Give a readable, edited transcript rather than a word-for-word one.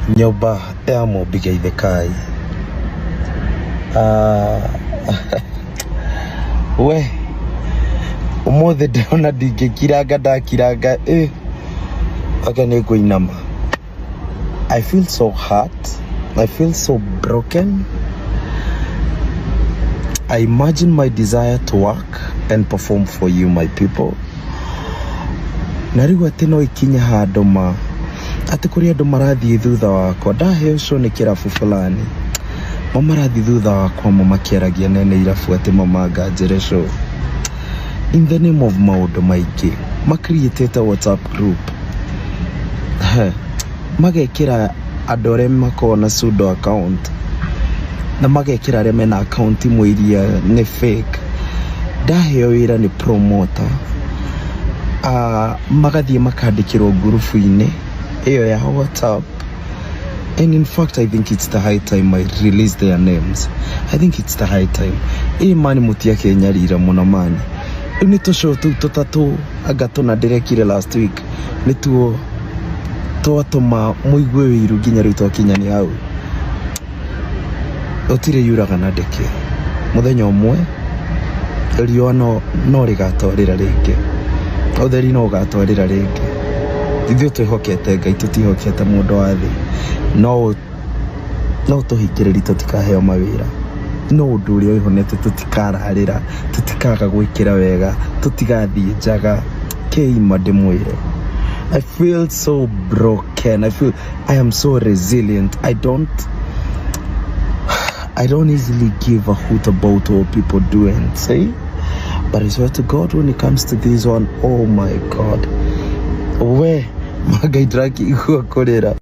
Nyũmba ya Mũmbi Geithĩkai. Ah, we ũmũthĩ ndĩrona ndingĩkiranga, ndakiranga ĩ anga nĩ ngũinama. I feel so hurt, I feel so broken. I imagine my desire to work and perform for you, my people. Na rĩu atĩ no ikinye handũ ma atĩ kũrĩ andũ marathiĩ thutha wakwa. Ndaheo show nĩ kĩrabu fulani, mo marathiĩ thutha wakwa, mo makĩaragia nene irabu atĩ mamanganjĩre show in the name of maũndũ maingĩ. Makriĩtĩte WhatsApp group. He, magekĩra andũ arĩa makoragwo na pseudo account na magekĩra arĩa mena account imwe iria nĩ fake. Ndaheo wĩra nĩ promoter, magathiĩ makandĩkĩrwo ngurubu-inĩ ĩyo ya WhatsApp. And in fact, I think it's the high time I release their names. I think it's the high time. Ĩ mani, mũtiakĩnyarira mũno mani. Rĩu nĩ tũcũ tũu tũtatũ anga tũna ndĩrekire last week nĩtuo twatũma mũigue wĩiru nginya rĩu twakinya nĩ hau. Gũtirĩ yuraga na ndĩkĩ. Mũthenya ũmwe riũa no rĩgatwarĩra rĩngĩ, ũtheri no ũgatwarĩra rĩngĩ. Ithuĩ twĩhokete Ngai, tũtihokete mũndũ wa thĩ. No tũhingĩrĩri tũtikaheo mawĩra, no ũndũ ũrĩa wĩho nĩ atĩ tũtikararĩra, tũtikaga gwĩkĩra wega, tũtigathiĩ njaga kĩima. Ndĩmwĩre, I feel so broken. I feel I am so resilient. I don't easily give a hoot about what people do and say. But I swear to God, when it comes to this one, oh my God. We, magai ndĩrakĩigua kũrĩra.